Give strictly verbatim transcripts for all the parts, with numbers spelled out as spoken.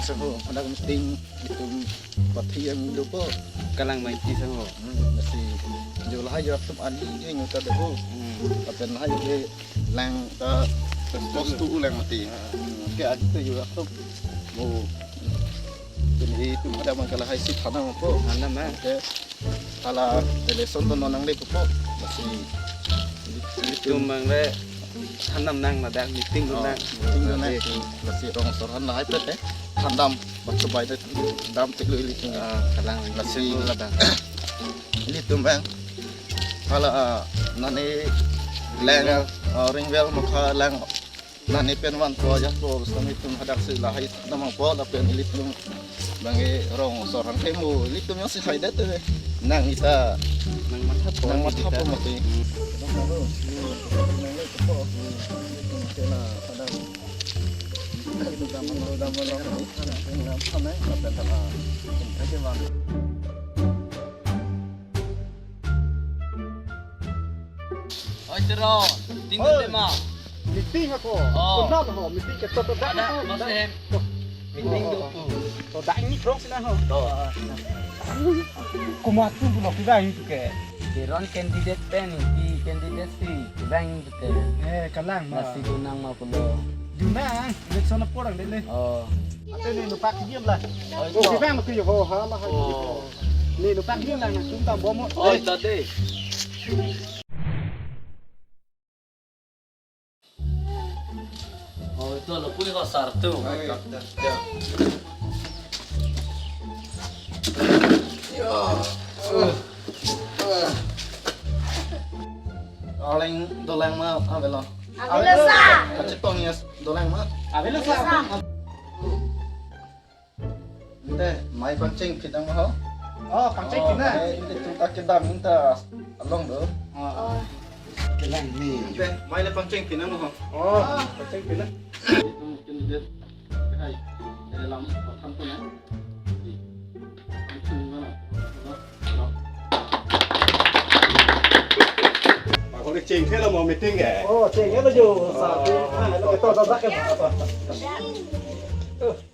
Sangho, hadak meeting itum pathi yang dopo. Kalang maiti sangho. Hmm, lasi jo lahai jo atum ali je nyuta dopo. Hmm. Lapen lahai je lang ta postu ulang mati. Hmm. Ke adi ta jo atum. Mo. Jadi itum hadak mang ke lahai si thanam po. Thanam, ah. Ke hala election do non nangle pupo. Lasi itum mang le thanam nang ladak meeting do nang. Oh, meeting do nang. Lasi rong asor aphan lahai pet, eh. Thandam, bacho bai de dam te lo ilitum. Ah, kalang lasi ladak. Ilitum bang. Hala, ah, nani lang, ah, ring well mokha lang. Nani pen vanpo ajat po, sami itum hadak si lahai namang po, lapen ilitum bang e rong asor aphan kemu, ilitum yang si hai det te. Nang ita nang matha po, nang matha po mati. Hmm. Oi, Teron, tinggal dema. Meeting ako. Oh. Kunam ho, meeting ke to to dak. Ada, ho, masih dak. Hem. Meeting do pu. To dak ini krong sina ho. To. Kuma tu pulo kita itu ke. Teron candidate pen, di candidate si, bang itu ke. Eh, kalang ma. Nasi dunang ma pulo. Dunang, election apa orang dele. Oh. Ate ni nupak diam lah. Oh, itu. Oh, kita nak tuju ho, ha lah. Oh. Ni nupak diam lah, nak tum tam bomo. Oh, itu ate. Oh, itu lo puli ko sartu. Ya. Aling dolang ma avelo. Avelo sa. Kachetong yes dolang ma. Avelo sa. Ante, mai pangcheng phi nang ho? Oh, pangcheng phi nang. Mai ante tum ta kedam anta along do. Oh. Kelang ni. Ante, mai le pangcheng phi nang ho? Oh, pangcheng phi nang. Itum candidate. Hai. Dalam patham tu na. Pangcheng mana? Pak Holik cheng ke lo mau meeting ya? Oh, cheng ke lo jo. Sa tu. Ah, lo keto dak ke.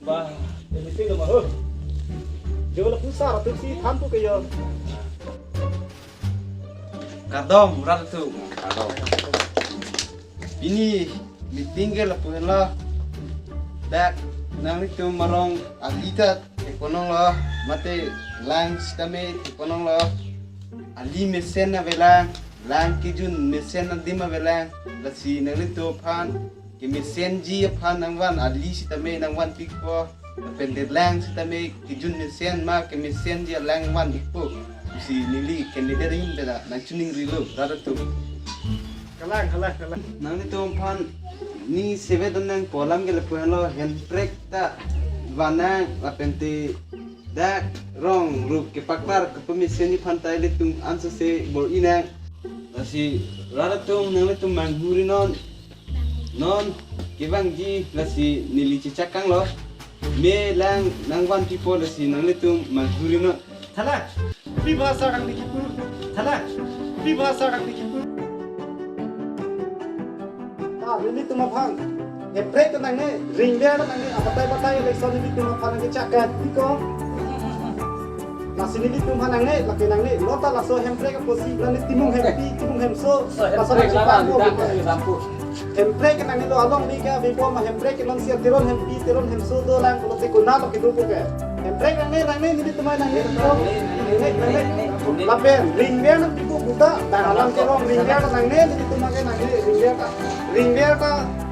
Bah, ini sih lo mah. Jo lapu sar atum si than pu ke yo. Kardom, rat atum. Kardom. Pini meeting ke lapu henlo. Dak nanglitum arong ali ta theklong lo, mate lang sitame theklong lo. Ali mesen avelang, lang kejun mesen adim avelang. Lasi nanglitum aphan kemesenji aphan nangvan, ali sitame nangvan pikpo. Lapen te lang sitame kejun mesen ma kemesenji alang van ikpo pusi neli candidate ahin pen nangchiningrilo, rat atum. Kalang, kalang, kalang. Nanglitum aphan ning seven don nangpo, alam ke lapu henlo, hemprek ta van nang lapen te dak rong rup kepaklar kepemesenji aphan ta ilitum ansose bor-i nang. Lasi rat atum nanglitum manghuri non. Non kevangji lasi neli chechak kanglo. Me lang nangvan pipo lasi nanglitum manghuri non. Thala, pi bhasa kang ni kipu. Thala, pi bhasa kang ni kipu. Ah, nelitum aphan. Hemprek nangne, ringver nangne, abatai batai election nelitum aphan nangkechak kan. Iko. Lasi nelitum aphan nangne, lake nangne, lo ta laso hemprek apotsi, nangne Timung Hempi, Timung Hemso, laso hemprek nangne laran, laran, laran, laran. Hemprek nangne lo along bika, bipo ma hemprek non si Teron Hempi, Teron Hemso dolang, pulote konat lo kedo pu ke. Hemprek nangne, nangne, nelitum aphan nangne, nangne, nangne, nangne. Lapen, ringver nangpipo puta, bang alam kelong, ringver nangne, nelitum aphan nangne, ringver ta. Ringver ta,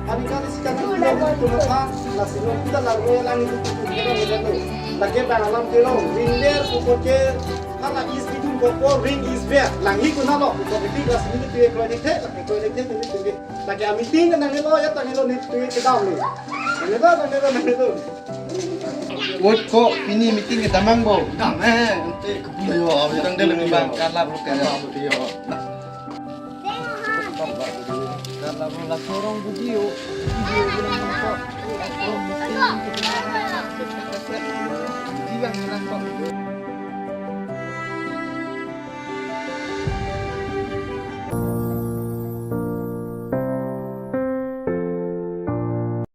Anika ni sikan na pulo ni tuma tha, lasi non kita largo ya lang itu tutu kita ni jatuh. Lake bang alam kelong, ringver pupo ke, hala is itu pupo, ring is ver. Lang hi konat lo, pupo kiti lasi ni tuye kroy ni the, lake kroy ni the, tuye tuye. Lake a meeting kan nangni lo, ya tangni lo ni tuye kedam ni. Nangni lo, nangni lo, nangni lo. Wot ko, pini meeting kedam nangpo. Dam eh, ante kepulo yo, abang dele bang kalap lo ke. Kalap lo. Kalap lo, laso rong video, video bilang nangkok. Rong meeting, video bilang nangkok.